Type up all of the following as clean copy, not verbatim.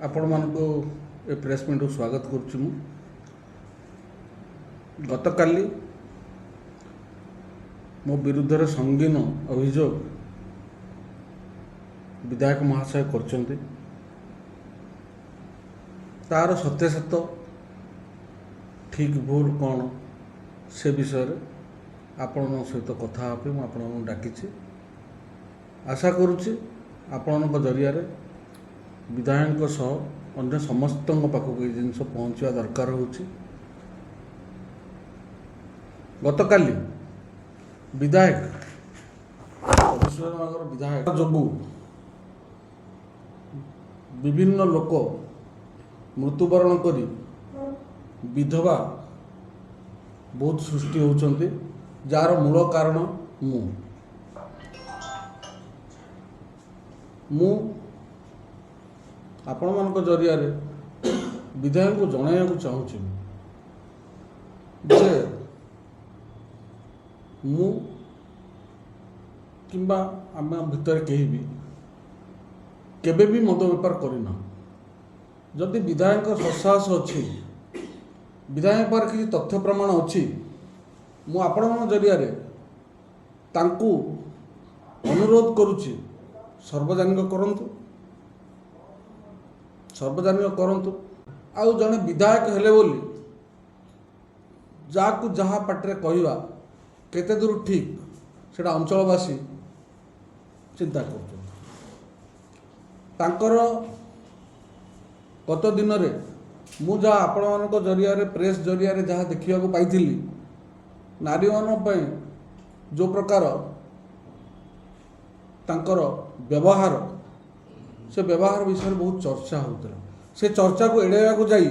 ଆପଣମାନଙ୍କୁ ଏ ପ୍ରେସ୍ ମିଟ୍କୁ ସ୍ୱାଗତ କରୁଛି। ମୁଁ ଗତକାଲି ମୋ ବିରୁଦ୍ଧରେ ସଙ୍ଗୀନ ଅଭିଯୋଗ ବିଧାୟକ ମହାଶୟ କରିଛନ୍ତି। ତାର ସତ୍ୟାସତ୍ୟ, ଠିକ୍ ଭୁଲ କ'ଣ, ସେ ବିଷୟରେ ଆପଣଙ୍କ ସହିତ କଥା ହେବା ପାଇଁ ମୁଁ ଆପଣଙ୍କୁ ଡାକିଛି। ଆଶା କରୁଛି ଆପଣଙ୍କ ଜରିଆରେ ବିଧାୟକଙ୍କ ସହ ଅନ୍ୟ ସମସ୍ତଙ୍କ ପାଖକୁ ଏଇ ଜିନିଷ ପହଞ୍ଚିବା ଦରକାର ହେଉଛି। ଗତକାଲି ବିଧାୟକ, କବିସୂର୍ଯ୍ୟନଗର ବିଧାୟକ ଯୋଗୁଁ ବିଭିନ୍ନ ଲୋକ ମୃତ୍ୟୁବରଣ କରି ବିଧବା ବହୁତ ସୃଷ୍ଟି ହେଉଛନ୍ତି, ଯାହାର ମୂଳ କାରଣ ମୁଁ ଆପଣମାନଙ୍କ ଜରିଆରେ ବିଧାୟକଙ୍କୁ ଜଣାଇବାକୁ ଚାହୁଁଛି ଯେ ମୁଁ କିମ୍ବା ଆମ ଭିତରେ କେହି ବି କେବେ ବି ମଦ ବେପାର କରିନାହୁଁ। ଯଦି ବିଧାୟକଙ୍କ ସତ୍ସାହସ ଅଛି, ବିଧାୟକ ପାଖରେ କିଛି ତଥ୍ୟ ପ୍ରମାଣ ଅଛି, ମୁଁ ଆପଣଙ୍କ ଜରିଆରେ ତାଙ୍କୁ ଅନୁରୋଧ କରୁଛି, ସର୍ବଜନୀନ କରନ୍ତୁ, ସର୍ବଜନୀନ କରନ୍ତୁ। ଆଉ ଜଣେ ବିଧାୟକ ହେଲେ ବୋଲି ଯାହାକୁ ଯାହା ପାଟିରେ କହିବା କେତେ ଦୂର ଠିକ୍, ସେଇଟା ଅଞ୍ଚଳବାସୀ ଚିନ୍ତା କରୁଛନ୍ତି। ତାଙ୍କର ଗତ ଦିନରେ ମୁଁ ଯାହା ଆପଣମାନଙ୍କ ଜରିଆରେ, ପ୍ରେସ୍ ଜରିଆରେ ଯାହା ଦେଖିବାକୁ ପାଇଥିଲି, ନାରୀମାନଙ୍କ ପାଇଁ ଯେଉଁ ପ୍ରକାର ତାଙ୍କର ବ୍ୟବହାର, ସେ ବ୍ୟବହାର ବିଷୟରେ ବହୁତ ଚର୍ଚ୍ଚା ହେଉଥିଲା। ସେ ଚର୍ଚ୍ଚାକୁ ଏଡ଼ାଇବାକୁ ଯାଇ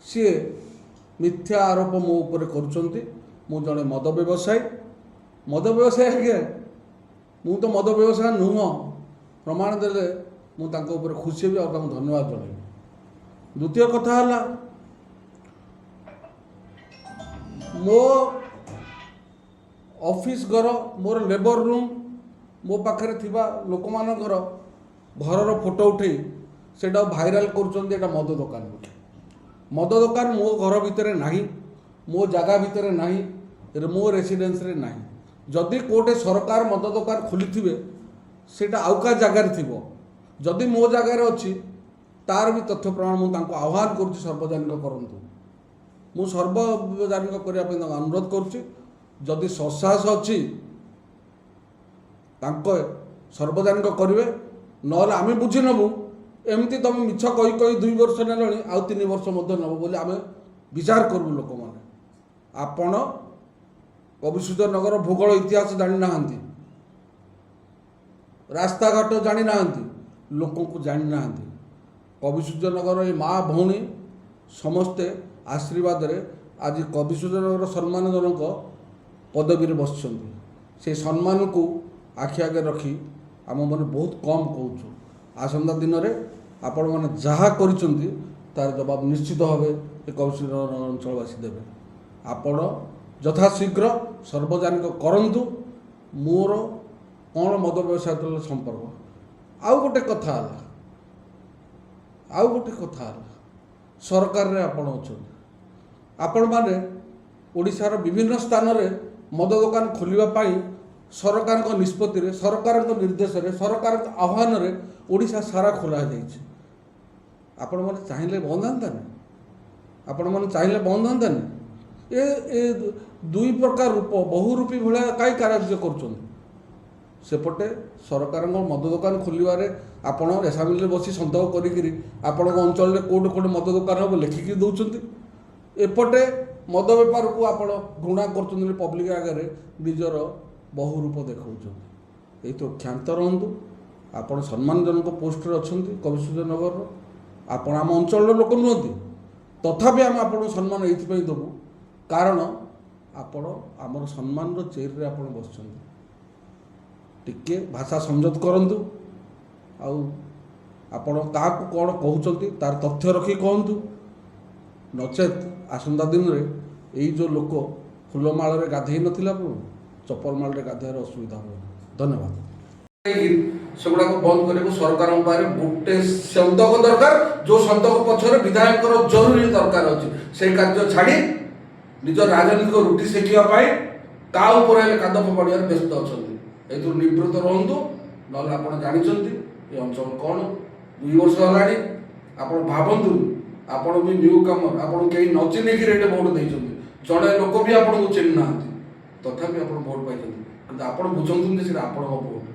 ସିଏ ମିଥ୍ୟା ଆରୋପ ମୋ ଉପରେ କରୁଛନ୍ତି। ମୁଁ ଜଣେ ମଦ ବ୍ୟବସାୟୀ। ମଦ ବ୍ୟବସାୟୀ ଆଜ୍ଞା, ମୁଁ ତ ମଦ ବ୍ୟବସାୟ ନୁହଁ। ପ୍ରମାଣ ଦେଲେ ମୁଁ ତାଙ୍କ ଉପରେ ଖୁସି ହେବି ଆଉ ତାଙ୍କୁ ଧନ୍ୟବାଦ ଜଣାଇବି। ଦ୍ୱିତୀୟ କଥା ହେଲା, ମୋ ଅଫିସ ଘର, ମୋର ଲେବର ରୁମ୍, ମୋ ପାଖରେ ଥିବା ଲୋକମାନଙ୍କର ଘରର ଫଟୋ ଉଠେଇ ସେଇଟାକୁ ଭାଇରାଲ କରୁଛନ୍ତି, ଏଇଟା ମଦ ଦୋକାନ ବୋଲି। ମଦ ଦୋକାନ ମୋ ଘର ଭିତରେ ନାହିଁ, ମୋ ଜାଗା ଭିତରେ ନାହିଁ, ମୋ ରେସିଡେନ୍ସରେ ନାହିଁ। ଯଦି କେଉଁଠି ସରକାର ମଦ ଦୋକାନ ଖୋଲିଥିବେ, ସେଇଟା ଆଉ କାହା ଜାଗାରେ ଥିବ। ଯଦି ମୋ ଜାଗାରେ ଅଛି, ତାର ବି ତଥ୍ୟ ପ୍ରମାଣ ମୁଁ ତାଙ୍କୁ ଆହ୍ୱାନ କରୁଛି, ସର୍ବଜନୀନ କରନ୍ତୁ। ମୁଁ ସର୍ବଜନୀନ କରିବା ପାଇଁ ତାଙ୍କୁ ଅନୁରୋଧ କରୁଛି। ଯଦି ସତ୍ସାହସ ଅଛି, ତାଙ୍କ ସର୍ବଜନୀନ କରିବେ, ନହେଲେ ଆମେ ବୁଝି ନେବୁ। ଏମିତି ତୁମେ ମିଛ କହି କହି 2 ବର୍ଷ ନେଲଣି, ଆଉ 3 ବର୍ଷ ମଧ୍ୟ ନେବ ବୋଲି ଆମେ ବିଚାର କରିବୁ ଲୋକମାନେ। ଆପଣ କବିସୂର୍ଯ୍ୟ ନଗର ଭୂଗୋଳ ଇତିହାସ ଜାଣିନାହାନ୍ତି, ରାସ୍ତାଘାଟ ଜାଣିନାହାନ୍ତି, ଲୋକଙ୍କୁ ଜାଣିନାହାନ୍ତି। କବିସୂର୍ଯ୍ୟ ନଗର ଏ ମା ଭଉଣୀ ସମସ୍ତେ ଆଶୀର୍ବାଦରେ ଆଜି କବିସୂର୍ଯ୍ୟ ନଗର ସମ୍ମାନଜନକ ପଦବୀରେ ବସିଛନ୍ତି। ସେ ସମ୍ମାନକୁ ଆଖି ଆଗରେ ରଖି ଆମମାନେ ବହୁତ କମ୍ କହୁଛୁ। ଆସନ୍ତା ଦିନରେ ଆପଣମାନେ ଯାହା କରିଛନ୍ତି, ତାର ଜବାବ ନିଶ୍ଚିତ ଭାବେ ଏ କବିସୂର୍ଯ୍ୟ ନଗର ଅଞ୍ଚଳବାସୀ ଦେବେ। ଆପଣ ଯଥାଶୀଘ୍ର ସର୍ବଜନୀନ କରନ୍ତୁ, ମୋର କ'ଣ ମଦ ବ୍ୟବସାୟ ସହିତ ସମ୍ପର୍କ। ଆଉ ଗୋଟେ କଥା ହେଲା, ସରକାରରେ ଆପଣ ଅଛନ୍ତି। ଆପଣମାନେ ଓଡ଼ିଶାର ବିଭିନ୍ନ ସ୍ଥାନରେ ମଦ ଦୋକାନ ଖୋଲିବା ପାଇଁ ସରକାରଙ୍କ ନିଷ୍ପତ୍ତିରେ, ସରକାରଙ୍କ ନିର୍ଦ୍ଦେଶରେ, ସରକାରଙ୍କ ଆହ୍ୱାନରେ ଓଡ଼ିଶା ସାରା ଖୋଲା ଯାଇଛି। ଆପଣମାନେ ଚାହିଁଲେ ବନ୍ଦ ହୁଅନ୍ତାନି? ଆପଣମାନେ ଚାହିଁଲେ ବନ୍ଦ ହୁଅନ୍ତାନି? ଏ ଦୁଇ ପ୍ରକାର ରୂପ, ବହୁରୂପୀ ଭଳିଆ କାହିଁ କାର୍ଯ୍ୟ କରୁଛନ୍ତି? ସେପଟେ ସରକାରଙ୍କ ମଦ ଦୋକାନ ଖୋଲିବାରେ ଆପଣ ଆସେମ୍ବଲିରେ ବସି ସନ୍ଦେହ କରିକିରି ଆପଣଙ୍କ ଅଞ୍ଚଳରେ କେଉଁଠି କେଉଁଠି ମଦ ଦୋକାନ ହେବ ଲେଖିକି ଦେଉଛନ୍ତି। ଏପଟେ ମଦ ବେପାରକୁ ଆପଣ ଘୃଣା କରୁଛନ୍ତି, ପବ୍ଲିକ ଆଗରେ ନିଜର ବହୁରୂପ ଦେଖାଉଛନ୍ତି। ଏଇଥିରୁ କ୍ଷାନ୍ତ ରହନ୍ତୁ। ଆପଣ ସମ୍ମାନଜନକ ପୋଷ୍ଟରେ ଅଛନ୍ତି କବିସୂର୍ଯ୍ୟ ନଗରର। ଆପଣ ଆମ ଅଞ୍ଚଳର ଲୋକ ନୁହନ୍ତି, ତଥାପି ଆମେ ଆପଣଙ୍କୁ ସମ୍ମାନ ଏଇଥିପାଇଁ ଦେବୁ, କାରଣ ଆପଣ ଆମର ସମ୍ମାନର ଚେୟାରରେ ଆପଣ ବସିଛନ୍ତି। ଟିକେ ଭାଷା ସଂଯତ କରନ୍ତୁ ଆଉ ଆପଣ କାହାକୁ କ'ଣ କହୁଛନ୍ତି, ତାର ତଥ୍ୟ ରଖି କହନ୍ତୁ। ନଚେତ୍ ଆସନ୍ତା ଦିନରେ ଏଇ ଯେଉଁ ଲୋକ ଫୁଲମାଳରେ ଗାଧେଇ ନଥିଲା ପୂର୍ବରୁ ଚପଲ ମାଳରେ ଗାଧେଇବାର ଅସୁବିଧା ହେବ। ଧନ୍ୟବାଦ। ସେଗୁଡ଼ାକ ବନ୍ଦ କରିବାକୁ ସରକାରଙ୍କ ପାଖରେ ଗୋଟେ ସନ୍ତକ ଦରକାର, ଯୋଉ ସନ୍ତକ ପଛରେ ବିଧାୟକଙ୍କର ଜରୁରୀ ଦରକାର ଅଛି। ସେଇ କାର୍ଯ୍ୟ ଛାଡ଼ି ନିଜ ରାଜନୈତିକ ରୁଟି ସେକିବା ପାଇଁ ତା ଉପରେ ହେଲେ କାଦ ଫୋପାଡ଼ିବାରେ ବ୍ୟସ୍ତ ଅଛନ୍ତି। ଏଥିରୁ ନିବୃତ୍ତ ରୁହନ୍ତୁ, ନହେଲେ ଆପଣ ଜାଣିଛନ୍ତି ଏ ଅଞ୍ଚଳ କ'ଣ। 2 ବର୍ଷ ହେଲାଣି, ଆପଣ ଭାବନ୍ତୁ, ଆପଣ ବି ନ୍ୟୁ କମର, ଆପଣଙ୍କୁ କେହି ନ ଚିହ୍ନିକିରି ଏଠି ଭୋଟ ଦେଇଛନ୍ତି। ଜଣେ ଲୋକ ବି ଆପଣଙ୍କୁ ଚିହ୍ନି ନାହାନ୍ତି, ତଥାପି ଆପଣ ଭୋଟ ପାଇଛନ୍ତି। କିନ୍ତୁ ଆପଣ ବୁଝନ୍ତୁ ଯେ ସେଇଟା ଆପଣଙ୍କ ଭୋଟ।